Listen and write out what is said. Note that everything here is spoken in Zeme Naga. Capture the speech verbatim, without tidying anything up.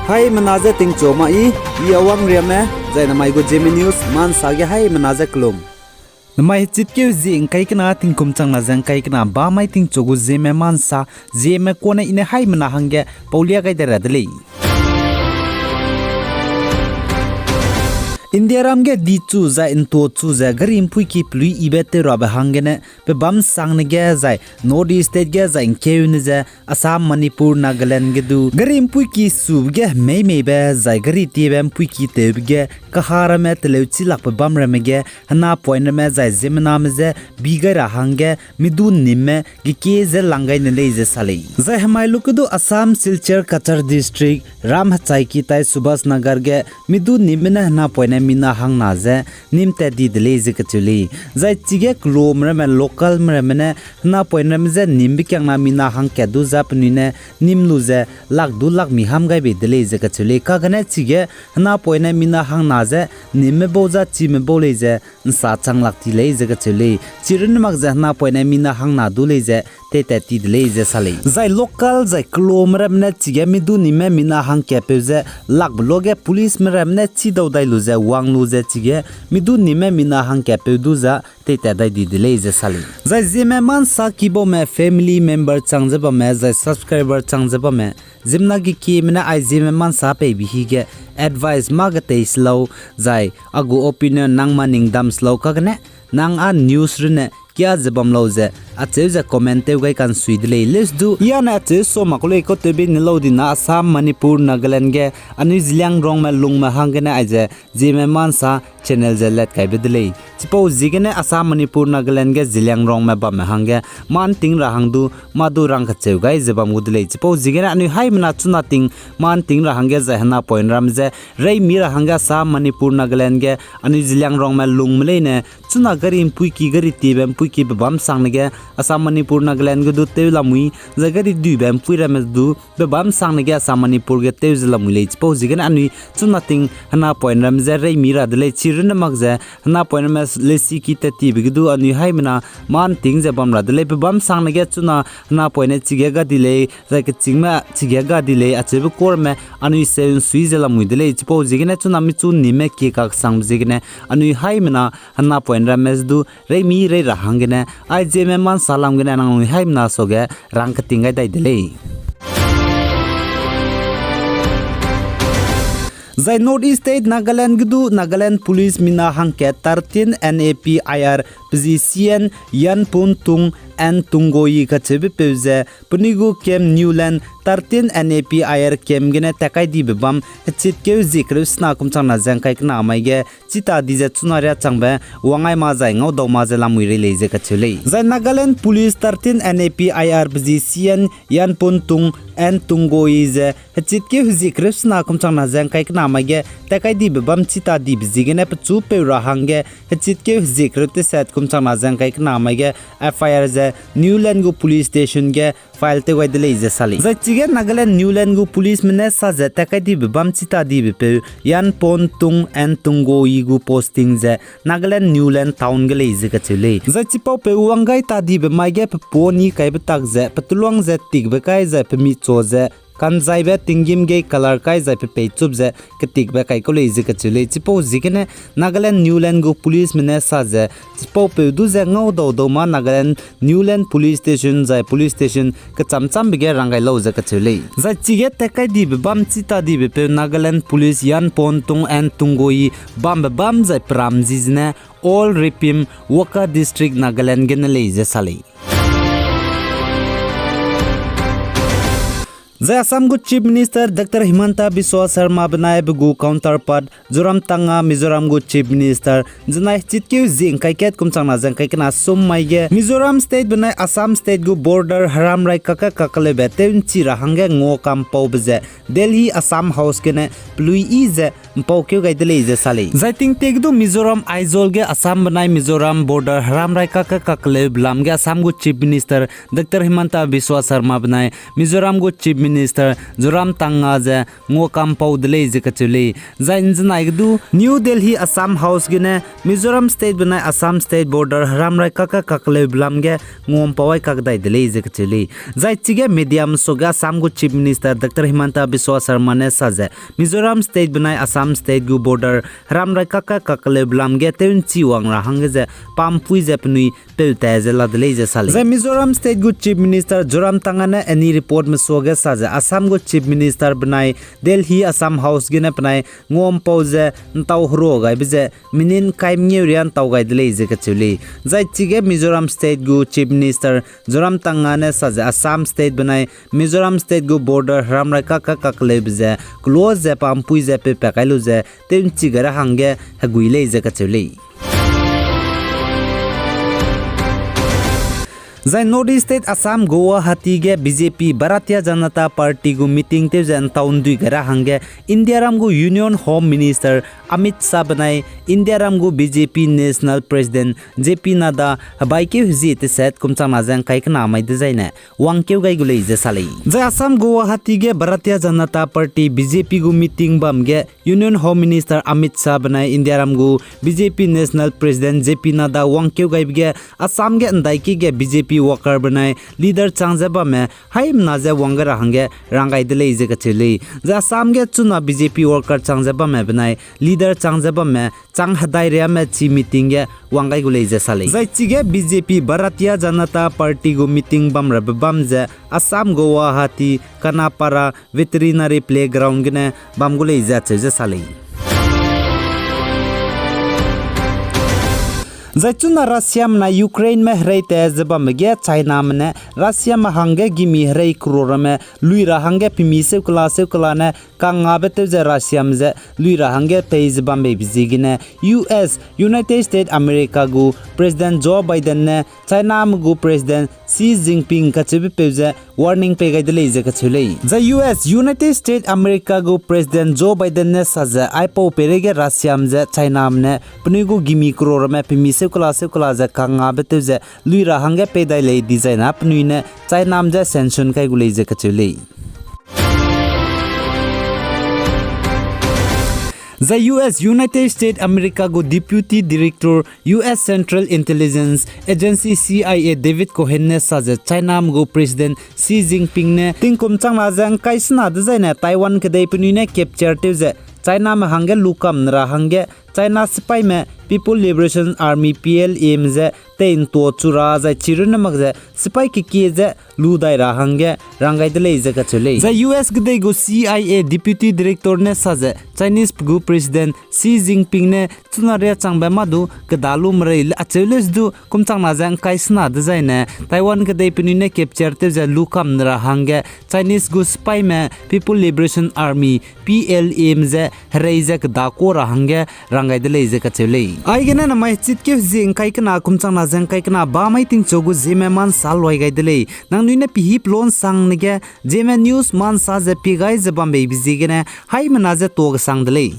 Haimena je tingchu ma i, i Awang Riame, zai namai gu Zeme News, Mansa ge haimena je kelum. Namai hechitkeu zie ngkai kena tingkum changna ze ngkai kena bamai tingchu gu Zeme Mansa, Zeme kane i ne haimena hangge paulia gai de ra de lei. Indiaram ge dichu zai ntuachu ze gari mpuiki peluiyibe tew rabe hanggene, pebâm sangne ge zai North East State ge zai ngkeune ze Assam, Manipur, Nagaland ge du gari mpuiki sube ge meimeibe zai gari tiebe mpuiki tewbe ge kaha ramme teleuchi lakbe bam ramme ge henapoine ramme zai ziemmename je bi gai ra hangge midu nîmme gekie ze lang gai ne lei ze sa lei. Zai hemai luke du Assam, Silchar, Cachar District, Ram Hechaiki tai Subhas Nagar ge midu nîmme ne henapoine mina hangna ze nîm tat di de lei ze kacheu lei. Zai chige kelume ramme, localme ramme ne henapoine ramme je nîmbe kiangna mina hangkat du za penui ne nîm lu ze lak du lak mi ham gai bei de lei ze kacheu lei. Kagene chige henapoine mina hangna ze nîmme bau za chime bau lei ze nsa chang lak ti lei ze kacheu lei. Chirunne mak ze henapoine mina hangna du lei ze teitat ti de lei ze sa lei. Zai local zai kelume ramme ne chige midu nîmme mina hangkatpeu ze lakbe luage policeme ramme ne chî dau dai lu ze wang lu ze chige midu nîmme mina hangkatpeu du za teitat dai di de lei ze sa lei. Zai Zeme Mansa kibaume family member chang ze bamme zai subscriber chang ze bamme, ziemmena gekieme ne ai Zeme Mansa peibe hige advice mâ getei se lau, zai a gu opinion nang ma ning dam se lau kagene, nang â news runne kia ze bam lau ze, acheu ze comment tew gai kansui de lei. Leuse du, i â ne acheu sa mak ku lei kau tewbe ne lau dina Assam, Manipur, Nagaland ge anui Zeliangrongme lungme hanggene aize Zeme Mansa channel ze lat kaibe de lei. Chipau ziegene Assam, Manipur, Nagaland ge Zeliangrongme bamme hangge mâ ’nting ra hang du, mâ du rang kacheu gai ze bam gu de lei. Chipau ziegene anui haimena chuna ting mâ ’nting ra hangge zai henapoine ramme je reimi ra hangge Assam, Manipur, Nagaland ge anui Zeliangrongme lungme leine chuna gari ’mpuiki, gari tiebe ’mpuiki pebâm sangne ge Assam, Manipur, Nagaland ge du tew lamui, zai gari duibe ’mpui ramme du pebâm sangne ge Assam, Manipur ge tew ze lamui lei. Chipau ziegene anui chuna ting henapoine ramme je reimi ra de lei. Chirunne mak ze henapoine ramme lesiki tat tibe ge du anui haimena mâ ’nting ze bam ra de lei. Pebâm sangne ge chuna henapoine chige ga di lei, zai kechîngme chige ga di lei, acheube kuâ ramme anui seu ’nsui ze lamui de lei. Chipau ziegene chuna michu nîmme kie kaksangbe ziegene anui haimena henapoine ramme je du reimi rei ra hanggene, ai Zeme Mansa lam gene nangnui haimena suage rang keting gai dai de lei. Zai North East State Nagaland ge du Nagaland Police mina hangkat thirteen N A P I R pe zi C N Yanpon Tung and Tunggoyi kacheubepeu ze penui gu camp Newland thirteen N A P I R camp gene tat kai dibe bâm hechitkeu zie kereu sena kum changna ze ngkai kena mai ge chita di ze chuna riâ changbe wangai ma zai ngaudau ma ze lamui rei lei ze kacheu lei. Zai Nagaland Police thirteen N A P I R pe zi C N Yanpon Tung and Tunggoyi ze hechitkeu hezie kereu sena kum changna ze ngkai kena mai ge tat kai dibe bâm chita dibe ziegene pechu peu ra hangge hechitkeu hezie kereu tesat kum changna ze ngkai kena mai ge F I R ze Newland gu police station ge file tew gai de lei ze sa lei. Zai chige Nagaland Newland gu policeme ne sa ze tat kai dibe bâm chita dibepeu Yanpon Tung and Tunggoyi gu posting ze Nagaland Newland town ge lei ze kacheu lei. Zai chipaupeu wang gai ta dibe mai ge pepuâ ni kaibe tak ze peteluang ze tikbe kai zai pemi cha ze kanzaibe tinggîm gei color kai zai pepeichup ze ketikbe kai kau lei ze kacheu lei. Chipau ziegene Nagaland Newland gu policeme ne sa ze chipaupeu du ze ngaudau dau ma Nagaland Newland police station zai police station kecham chambe ge rang gai lau ze kacheu lei. Zai chige tat kai dibe bâm chita dibepeu Nagaland Police Yanpon Tung and Tunggoyi bambe bâm zai peram zi zene Old Ripim, Wokha District, Nagaland gene lei ze sa lei. Zai Assam gu Chief Minister Doctor Himanta Biswa Sarma benai pe gu counterpart Zoramthanga, Mizoram gu Chief Minister, zenai hechitkeu zie ngkai kat kum changna ze ngkai kena sum mai ge Mizoram State benai Assam State gu border heramrai kakge kakleube tew ’nchi ra hangge ngua kampaube ze Delhi Assam House gene peluiyi ze ’mpaukeu gai de lei ze sa lei. Zai tingtie ge du Mizoram Aizawl ge Assam benai Mizoram border heramrai kakge kakleube lam ge Assam gu Chief Minister Doctor Himanta Biswa Sarma benai Mizoram gu Chief Minister Zoramthanga ze nguakampau de lei ze kacheu lei. Zai ’nzenai ge du New Delhi Assam House gene Mizoram State benai Assam State border heram raikak ge kakleube lam ge nguampau ai kakdai de lei ze kacheu lei. Zai chige mediame suage Assam gu Chief Minister Doctor Himanta Biswa Sarma ne sa ze Mizoram State benai Assam State gu border heram raikak ge kakleube lam ge tew'nchi wang ra hangge ze pampui ze penui peutat ze la de lei ze sa lei. Zai Mizoram State gu Chief Minister Zoramthanga ne any reportme suage sa ze Assam gu Chief Minister benai Delhi Assam House gene penai nguampau ze ’ntau herua gaibe ze minute ’ngkai mengeu riâ ’ntau gai de lei ze kacheu lei. Zai chige Mizoram State gu Chief Minister Zoramthanga ne sa ze Assam State benai Mizoram State gu border heram raikak ge kakleube ze close ze pampui ze peupat kai lu ze tew'nchi gai ra hangge hegui lei ze kacheu lei. Zai North East State Assam Guwahati ge B J P Bharatiya Janata Party gu meeting tew ze ’ntau ’ndui gai ra hangge Indiaram gu Union Home Minister Amit Shah benai Indiaram gu B J P National President J P Nadda hebaikeu hezie teset kum changna ze ’ngkai kena mai dezaine wangkeu gai gu lei ze sa lei. Zai Assam Guwahati ge Bharatiya Janata Party B J P gu meeting bam ge Union Home Minister Amit Shah benai Indiaram gu B J P National President J P Nadda wangkeu gaibe ge Assam ge ’ndaiki ge B J P worker benai leader chang ze bamme haimena ze wang gai ra hangge rang gai de lei ze kacheu lei. Zai Assam ge chuna B J P worker chang ze bamme benai leader chang ze bamme chang hedai riame chi meeting ge wang gai gu lei ze sa lei. Zai chige B J P Bharatiya Janata Party gu meeting bamrabe bam ze Assam Guwahati Kanapara Veterinary Playground gene bam gu lei ze acheu ze sa lei. Zai chuna Russiame nai Ukraineme herei tat ze bambe ge Chiname ne Russiame hangge gimi herei croreme lui ra hangge pemi seu kela seu kela ne kangngabe tew ze Russiame ze lui ra hangge pei ze bambeibe ziegene U S, United States America gu President Joe Biden ne Chiname gu President Xi Jinping kacheubepeu ze warning pei gai de lei ze kacheu lei. Zai U S, United States America gu President Joe Biden ne sa ze aipau peireige Russiame ze Chiname ne penui gu gimi croreme pemi seu kela seu kela ze kangngabe tew ze lui ra hangge pei dai lei dizai na penui ne Chiname ze sanction kai gu lei ze kacheu lei. Zai U S, United States America gu Deputy Director, U S Central Intelligence Agency, C I A, David Cohen ne sa ze Chiname gu President Xi Jinping ne tingkum changna ze ’ngkai sena dezaine Taiwan kedei penui ne capture tew ze Chiname hangge lukam ne ra hangge China sipaime People Liberation Army, P L A me ze tei'ntua chu ra zai chirunne mak ze sipai kekie ze lu dai ra hangge rang gai de lei ze kacheu lei. Zai U S kedei gu C I A Deputy Director ne sa ze Chinese gu President Xi Jinping ne chuna riâ changbe mâ du keda lu merei acheu lei ze du kum changna ze ’ngkai sena dezaine Taiwan kedei penui ne capture tew ze lukam ne ra hangge Chinese gu sipaime People Liberation Army, P L A me ze herei ze keda kuâ ra hangge rang gai de lei ze kacheu lei. Aigene namai chitkeu zie ’ngkai kena kum changna ze ’ngkai kena bamai tingchu gu Zeme Ma ’Nsa luai gai de lei. Nangnui ne pihî pelon sangne ge Zeme News Ma ’Nsa ze pie gai ze bambeibe ziegene haimena ze tuâ kesang de lei.